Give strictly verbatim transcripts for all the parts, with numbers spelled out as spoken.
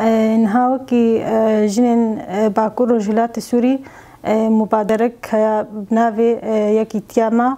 E, niha wekî, e, jinên, e, Bakur Rojhilatê Sûrî, e, mubaderek heye bi navê, e, Yekîtiya Me.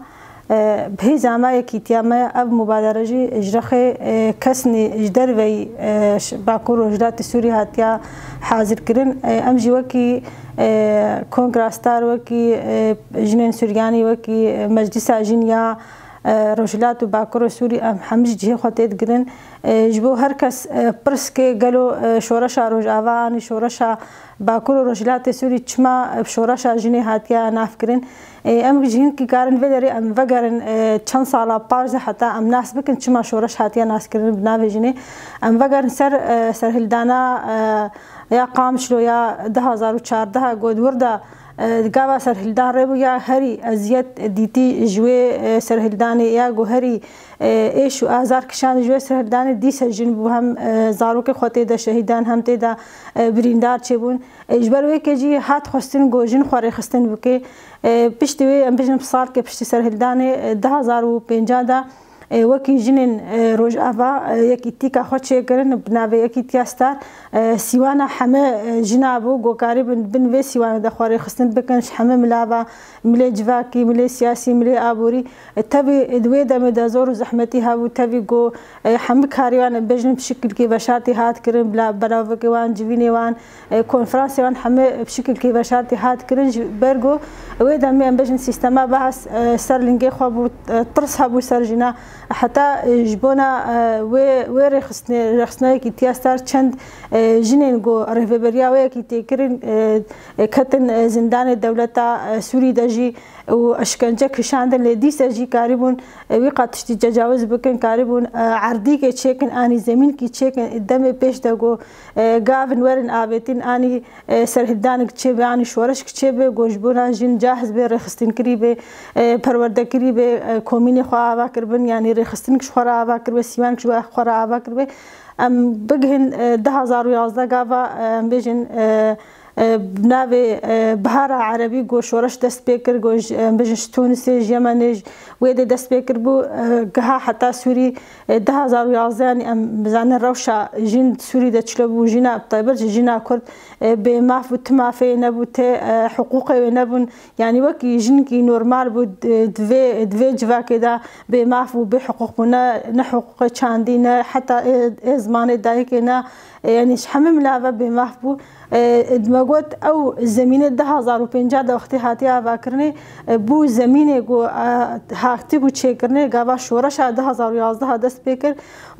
E, bi hêza me Yekîtiya Me ye. Ev mubadere jî ji rexê, e, kesnî ji derveyî, e, ş-, Bakur Rojhilatê Sûrî hatiye hazirkirin. E, em jî wekî, e, Kongra Star, wekî, e, jinên Suryanî, wekî, e, Meclisa Jin ya, e, Rojhilat û Bakur û Sûrî, em hemî ji cihê xwe têdigirin. E, ji bo her kes, e, pirs ke gelo, e, şoreşa Rojava anî şoreşa Bakur û Rojhilatê Sûrî çima, e, bi şoreşa jinê hatiye navkirin. E, em ji hinkî karin vê derê em vegerin, e, çend sala paş de heta em nas bikin çima şoreş hatiye naskirin bi navê jinê. Em vegerin ser, e, serhildana, e, ya Qamişlo ya du hazar û çardeh, got wir de, e, gava serhildan rê bû ya herî eziyet dîtî ji wê, e, serhildanê ya ku herî, e, êş û azar kişand ji wê serhildanê dîse jin bû hem, e, zarokê xwe tê de şehîdan hem tê de, e, birîndar çêbûn. E, ji ber wê ke jî hat xwestin ku jin xwe rêxistin bike. E, piştî wê em bijin salke piştî serhildanê, e, du hazar û pêncah de, e, wekî jinên, e, Rojava, e, yekîtîka xwe çêkirin bi navê Yekîtiya Star. E, sîwana heme, e, jina bû, ku karîbin bin vê sîwanê de xwe rêxistin bikin, ji heme milava, milê civakî, milê siyasî, milê aborî. E, tevî, e, di wê demê de zor û zehmetî hebû, tevî ku, e, hemî karî wan em bêjin bi şikilkî veşartî hat kirin, bila belavekê wan, civînê wan, e, konferansê wan hemî bi şikilkî veşartî hat kirin. Ji ber ku wê demê em bêjin sîstema behs, e, ser lingê xwe bû, e, tirs hebû ser jina. Heta, e, ji bona, e, wê, wê rêxistinê, rêxistinayekî tiya ser çend, e, jinên ku rêveberiya wê yekî tê kirin, e, e, ketin, e, zindanê dewleta, e, Sûrî de jî û eşkence kişandin, lê dîse jî karîbûn, e, wî qat tiştî tecawiz bikin, karîbûn, e, erdîkê çêkin, anî zemînkî çêkin, demê pêş de ku, e, gavin werin avêtin, anî, e, serhildanik çêbe, anî şoreşk çêbe, ku ji bona jin cahiz bê, rêxistinkirî bê, e, perwerdekirî bê, e, komînê xwe ava kiribin, yanî rêxistinik ji xwe re ava kiribe, sîwank ji xwe re ava kiribe. Em bigihin, e, du hazar û yazdeh gava, e, em bêjin, e, e, bi navê, e, Bihara Erebî ku şoreş dest pê kir, ku ji, em bêjin ji Tunisê, ji Yemenê, ji wê dê dest pê kir bû, e, giha heta Sûrî, e, du hazar û yazdeh, yanî em bizanin rewşa jin Sûrî de çilo bû, jina bi taybet jî jina Kurd, e, bê maf bû, ti mafê wê nebû, ti, e, hiqûqê wê nebûn. Yanî wekî jinkî normal bû, di, di vê, di vê civakê de bê maf bû, bê hiqûq bû, ne, ne hiqûqê çandî, ne heta ê, ê zimanê dayikê, ne, e, yanî ji hemî milava bê maf bû. E, me got, ew zemînê du hazar û pêncah de wextê hatiye avakirinê, e, bû zemînê ku, e, hatî bû çêkirinê, gava şoreşa du hazar û yazdeh dest pê kir,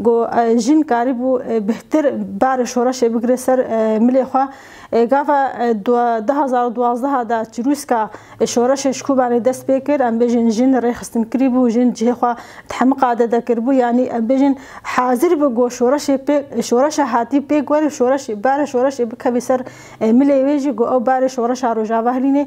ku, e, jin karîbû, e, bihtir barê şoreşê bigire ser, e, milê xwe. E, gava, e, du-, du hazar û duwazdeh de çirûska, e, şoreşê ji Kobanê dest pê kir, em bêjin jin rêxistin kirî bû, jin cihê xwe di hemiqa de dekiribû, yanî em bêjin hazir bi ku şoreşê pê, şoreşa hatî pê ku were şoreşê, barê şoreşê bikevî ser, e, milê wê jî ku ew barê şoreşa Rojava hilînê.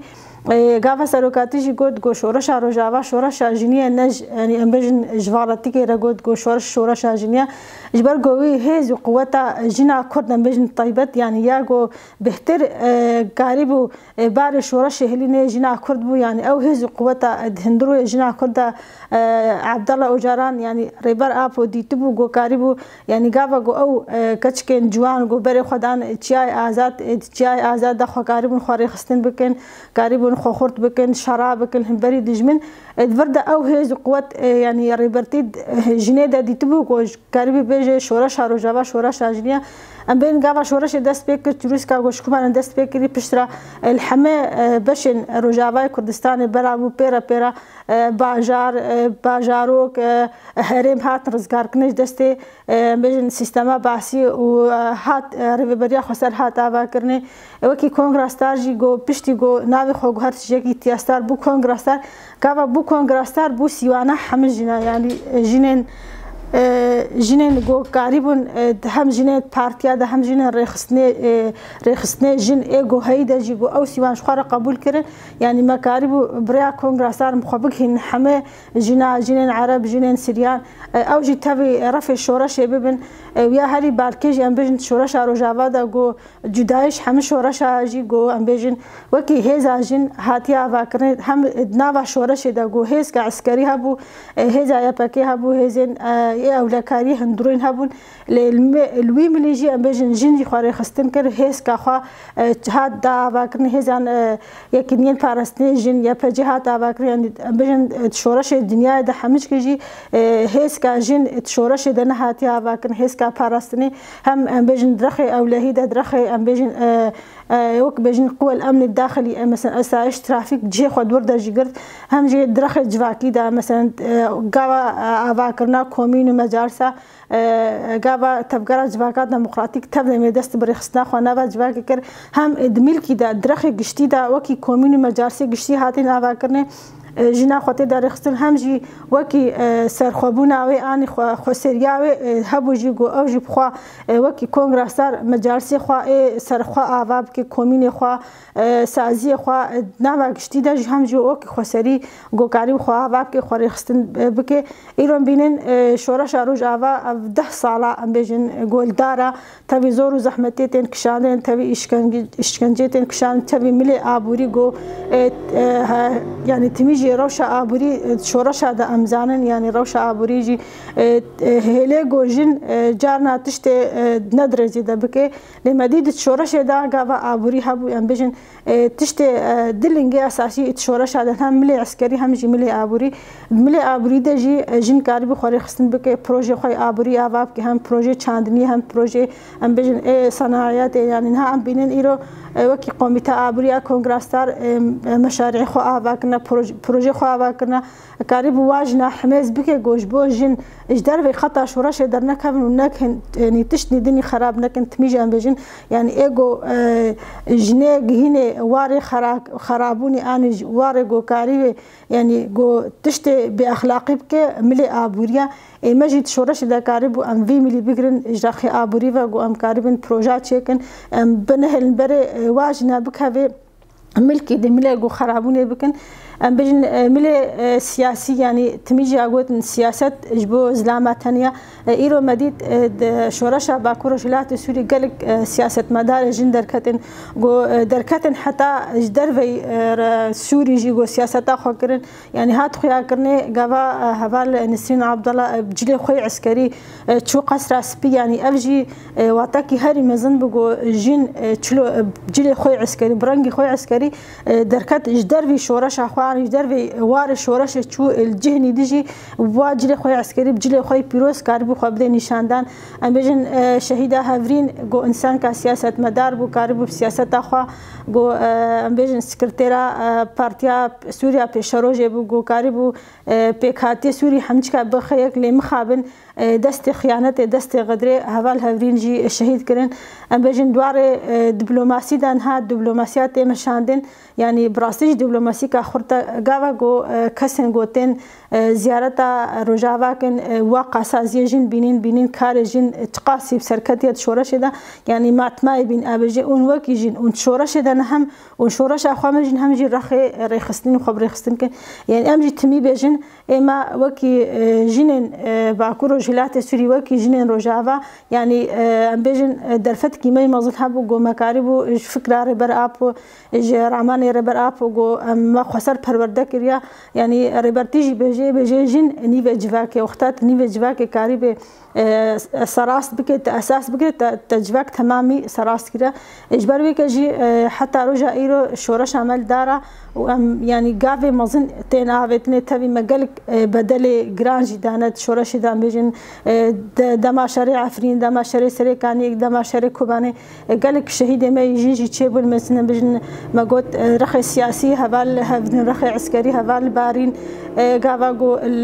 E, gava serokatî jî got ku şoreşa Rojava şoreşa jinî ye, ne ji, yanî em bêjin ji valatikê re got ku şoreş şoreşa jinî ye. Ji ber ku wî hêz û quweta jina Kurd em bêjin taybet, yanî ya ku bêhtir, e, karîbû, e, barê şoreşê hilînê jina Kurd bû, yanî ew hêz û quweta, e, di hundirê jina Kurd de, e, Abdullah Ocalan, yanî Rêber Apo dîtibû ku karîbû, yanî gava ku ew, e, keçikên ciwan ku berê xwe dan, e, Çiyayê Azad, e, di Çiyayê Azad de xwe karîbûn xwe rêxistin bikin, karîbûn xwe xurt bikin, şera bikin himberî dijmin. E, di vir de ew hêz û quwet, e, yanî rêbertî, e, jinê de dîtibû ku karîbî bêje şoreşa Rojava şoreşa jinî ye. Em bên gava şoreşê dest pê kir, çirûska ku ji Kobanê dest pê kirî piştre, e, li heme, e, beşên Rojavayê Kurdistanê belav bû pê re pê re, e, bajar, e, bajarok, e, herêm hatin rizgarkirinê ji destê, e, em bêjin sîstema Baasî û, e, hat, e, rêveberiya xweser hat avakirinê. E, wekî Kongra Star jî got, piştî got navê xwe guhert ji yekî tiya Star bû Kongra Star. Gava bû Kongra Star bû sîwana hemî jina, yanî, e, jinên, e, jinên ku karîbûn, e, hem jinên partiya de hem jinên rêxistinê, e, rêxistinê jin ê ku heyî de jî ku ew sîwan ji xwe re qebûl kirin. Yanî me karîbû bi rêya Kongra Star em xwe bigihînin heme jina, jinên Ereb, jinên Siryan, e, ew jî tevî refê şoreşê bibin. E, ya herî balkê jî em bêjin şoreşa Rojava de ku cudayî ji hemî şoreşa jî ku em bêjin wekî hêza jin hatiye avakirin, hem di nava şoreşê de ku hêzka eskerî hebû, e, hêza Y P G hebû, hêzên, e, ê ewlekariyê hundirên hebûn. Lê li me-, li wî milî jî em bêjin jin jî xwe rêxistin kir, hêzka xwe, e, hat da avakirin, hêzan, e, Yekîniyên Parastinê Jin, Y P J, hat avakirin, yanî em bêjin, e, di şoreşê dinyayê de hemû jî, e, hêzka jin di şoreşê de nehatiye avakirin, hêzka parastinê hem em bêjin di rexê ewlehî de, di rexê em bêjin, e, e, wek bêjin quwel emnê daxilî, e, mesela esayiş, trafîk cihê xwe dûr de jî girt, hem jî di rexê civakî de, mesela, e, gava, e, avakirina komîn û mecarsa, e, gava tevgera civaka demokratîk tevdemê dest bi rêxistina xwe nava civakê kir, hem, e, di milkî de, di rexê giştî de wekî komîn û mecarsê giştî hatin avakirinê, e, jina xwe tê de rêxistin, hem jî wekî, e, serxwebûna wê anî xwe, xweseriya wê, e, hebû jî ku ew jî bi xwe, e, wekî kongrasar mecarsê xwe ê serxwe ava bike, komînê xwe, e, saziyê xwe, e, nava giştî de jî hem jî wekî xweserî gokarî bi xwe ava bike, xwe rêxistin, e, bike. Îro em bînin, e, şoreşa Rojava ev deh sala, em bêjin, e, goldara, tevî zor û zehmetê tên kişandin, tevî îşkence-, îşkencê tên kişandin, tevî milê aborî go, e, e, he, yanî timî jî rewşa aborî, e, şoreşa de em zanin, yanî rewşa aborî jî, e, e, hêlê go jin, e, carna tiştê, e, ne dirêjî de bike. Lê me dî di şoreşê de gava aborî hebû, em bêjin, e, tiştê, e, di lingê esasî di şoreşa de hem milê eskerî hem jî milê aborî. Milê aborî de jî, e, jin karibû xwe rêxistin bike, projê xwe yê aborî ava bike, hem projê çandinî hem projê, em bêjin, ê senayetê, yanî niha em bînin îro, e, wekî Komîte Aborî ya Kongra Star, e, e, meşarî xwe ava kirine, proj-, projê xwe ava kirine. Karîbû wa jina himêz bike ku ji bo jin ji dervê xeta şoreşê dernekevin û nekin, yanî tiştî dinî xerab nekin, timî jî em bêjin. Yanî ê ku, e, jinê gihînê warê xera-, xerabûnê anî jî warê ku karî wê, yanî ku tiştê bêexlaqî bike, milê aboriya. Ê me jî di şoreşê de karîbû em vî milî bigirin, ji rexê aborî ve ku em karibin proja çêkin, em binihêlin berê, e, wa jina bikeve milkî di milê ku xerabûnê bikin. Em bêjin, e, milê, e, siyasî, yanî timî jî ya gotin siyaset ji bo zilama tenya. E, îro me dît, e, di şoreşa Bakur Rojhilatê Sûrî gelek, e, siyasetmedarê jin derketin, ku, e, derketin heta ji derveyî, e, re-, Sûrî jî ku siyaseta xwe kirin. Yanî hat xuyakirinê gava, e, heval Nisrîn Abdullah, e, cilê xwe yê eskerî, e, çû Qesra Spî, yanî ev jî, e, watekî herî mezin bû ku jin, e, çilo, e, cilê xwe yê eskerî, bi rengî xwe yê eskerî, e, derket ji dervî şoreşa xwe, yanî ji dervî warê şoreşê çû, e, li cihê nî dijî wa cilê xwe yê eskerî, bi cilê xwe yê pîroz karibû xwe bide nîşandan. Em bêjin, e, Şehîda Hevrîn ku însanka siyasetmedar bû, karibû bi siyaseta xwe ku, e, em bêjin sekretera, e, Partiya Sûriya Pêşerojê bû, ku karibû, e, pêkhatiyê Sûrî hemçika bixe yek lê mixabin, e, destê xiyanetê, destê xidrê heval Hevrîn jî şehîd kirin. Em bêjin di warê, e, diplomasî de niha diplomasiya tê meşandin. Yanî bi rastî jî diplomasîka xurt e, gava ku, e, kesên ku tên, e, ziyareta Rojava kin, e, wa qasaziyê jin bînin, bînin karê jin, e, çiqasî bi serketiye di şoreşê de, yanî matmayê bîn, abêjê ûn wekî jin, ûn şoreşê de ne hem, ûn şoreşa xwe me jin hem jî rexê, e, rêxistin û xwe bi rêxistin kin. Yanî em jî timî bêjin, ê me wekî, e, jinên, e, Bakur Rojhilatê Sûrî, wekî jinên Rojava, yanî, e, em bêjin, e, derfetkî me yê mezin hebû, ku me karîbû ji fikra Rêber Apo, ji ramanê Rêber Apo ku em me xweser perwerde kiriya. Yanî Rêbertî jî bêjê, bêjê jin nîvê civakê, wexta tu nîvê civakê karîbê, e, serast bike, te esas bike, te, te civak temamî serast kire. E, ji ber wê ke jî, e, heta roja îro şoreşa me li dar a û em, yanî gavê mezin tên avêtinê, tevî me gelek, e, bedelê giran jî dane di şoreşê de, em bêjin, e, de-, dema şerê Efrîn, dema şerê Serêkaniyê, dema şerê Kobanê. E, gelek şehîdê me yê jin jî çêbûn, mesela bijin me got, e, rexê siyasî heval hevdin, rexê eskerî heval Barîn, e, gava ku li,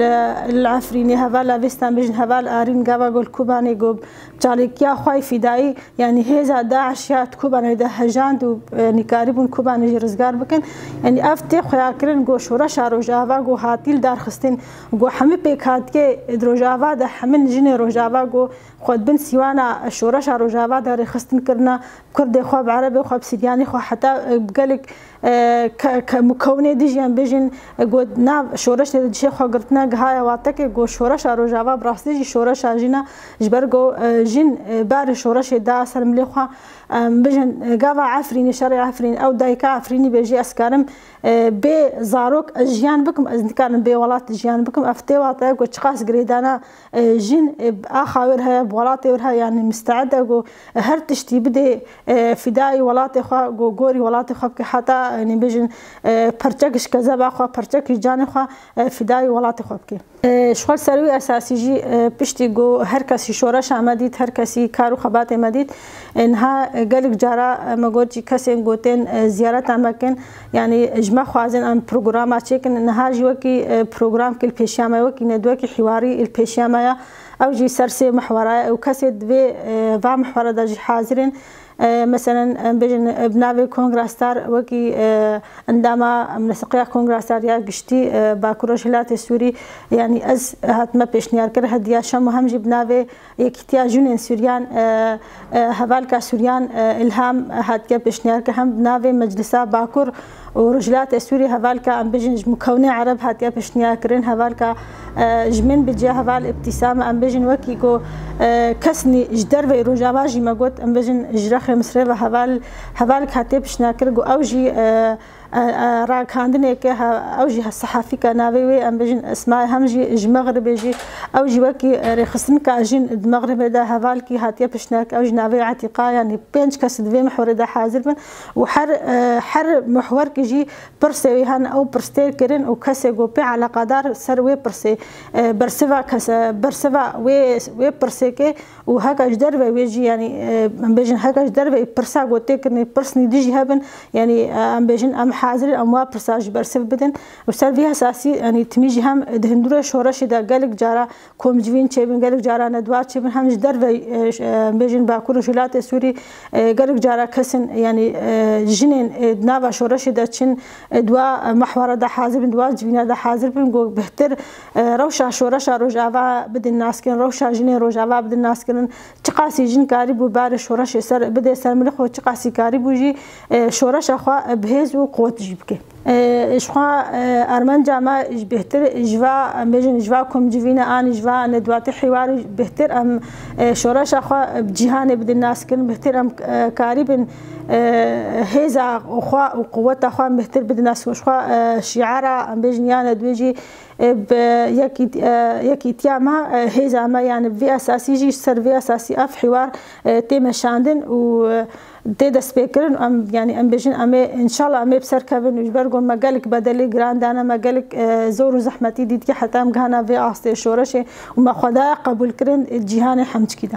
li Efrînê, heval Avêstan bijin, heval Arîn, gava ku li Kobanê ku çalêkiya xwe yê fîdayî, yanî hêza DAIŞ ya di Kobanê de hejand û, e, nîkarî bûn Kobanê jî rizgar bikin. Yanî ev tê xuyakirin ku şoreşa Rojava ku hatî li dar xistin, ku hemî pêkhatiyê di Rojava de hemin jinê Rojava ku xwe di bin sîwana şoreşa Rojava de rêxistin kirina, Kurdê xwe, bi Erebê xwe, bi Siryanê xwe, heta, e, gelek, e, ke-, ke-, mukewinê dijî Em bêjin, e, ku nav şoreşê de cihê xwe girtine, gihaya watekê ku şoreşa Rojava bi rastî jî şoreşa jin e, ji ber ku, e, jin, e, barê şoreşê da ser milê xwe. Em bêjin, e, gava Efrînê, şerê Efrîn, ew dayika Efrînî bêjî, ez karim, e, bê zarok ez jiyan bikim, ez nikarim bê welat jiyan bikim. Ev tê wate ku çiqas girêdana, e, jin, e, axa wêr heye, bi welatê wêr heye, yanî misteed e ku her tiştî bidê, e, fîdayî welatê xwe, ku gorî welatê xwe bike, heta, yanî bêjin, e, perçek ji kezeba xwe, perçek ji canê xwe, e, fîdayî welatê xwe bike. E, ji xwe ser wî esasî jî, e, piştî ku her kesî şoreşa me dît, her kesî kar û xebatê me dît, e, niha, e, gelek cara, e, me got jî kesên ku tên, e, ziyareta me kin, yanî ji me xwazin em programa çêkin. Niha jî wekî, e, program ki li pêşiya me, wekî nedwekî hiwarî li pêşiya me ya. Ew jî ser sê mihwera ye û kesê di vê, e, va mihwera de jî hazir in. E, meselen, em bêjin, e, bi navê Kongra Star wekî, e, endama Mineseqiya Kongra Star ya Giştî, e, Bakur Rojhilatê Sûrî, yanî ez hatime pêşniyar kir, hediya şem û hem jî bi navê Yekîtiya Jinên Sûriyan, e, e, hevalka Sûriyan, e, Îlham hatiye pêşniyar kir, hem bi navê Meclisa Bakur û Rojhilatê Sûrî hevalka, em bêjin, ji mukewinê Ereb hatiye pêşniyar kirin, hevalka, e, ji min bi cih heval Îbtîsam, em bêjin, wekî ku, e, kesnî ji derveyî Rojava jî me got, em bêjin, ji Rexê Misirê ve heval, hevalek hatiye pêşniyar kir, ku ew jî, e, e, e, ragihandineke, he, ew jî he, sehafîka navê wê, em bêjin, Esma, hem jî ji Mexribê jî, ew jî wekî, e, rêxistinika jin di Mexribê de hevalkî hatiye pêşniyar kir, ew jî navê Etîqa, yanî pênc kes di vê mihwerê de hazir bin û her, e, her mihwerkî jî pirsê wî hene, ew pirs têr kirin û kesê ku pê eleqedar ser wê pirsê, e, bersiva kese, bersiva wê, wê pirsêkê û heke ji derve wê jî, yanî, e, em bêjin heke ji derve pirsa ku tê kirinê, pirsnî dijî hebin, yanî, e, em bêjin em hazir in, em wa pirsa ji bersiv bidin. Û ser vî esasî, yanî timî jî hem di hundirê şoreşê de gelek cara komcivîn çêbin, gelek cara nedwa çêbin, hem ji derve, e, ş-, e, em bêjin Bakur û Rojhilatê Sûrî, e, gelek cara kesin, yanî, e, jinên, e, di nava şoreşê de çin, e, di wa, e, mehwera de hazir bin, di wa civîna de hazir bin, ku bihtir, e, rewşa şoreşa Rojava bidin naskirin, rewşa jinên Rojava bidin naskirin, çiqasî jin karîbû barê şoreşê ser, bidê ser milê xwe, çiqasî karîbû jî, e, şoreşa xwe, e, bi hêz û quwet jî bike. E, ji xwe, e, armanca me ji bêhtir ji va, em bêjin, ji va komcivîne anî ji va nedwatî hîwarî bêhtir em, e, şoreşa xwe bi cîhanê bidin naskirin, bêhtir em, e, karîbin, e, hêza xwe û quweta xwe em bêhtir bidin naskirin. Ji xwe, e, şiara, em bêjin, ya nedwê jî, e, bi yekî-, e, yekîtiya me, e, hêza me, yanî vê esasî jî, ser vê esasî ev hîwar, e, tê meşandin û, e, tê destpêkirin. Em, yanî em bêjin, em ê, înşallah em ê bi ser kevin û ji ber ku me gelek bedelê giran dane, me gelek, e, zor û zehmetî dîtiye heta em gihana vê astê şoreşê û me xwe daye qebûlkirin cîhanê hemçikî de.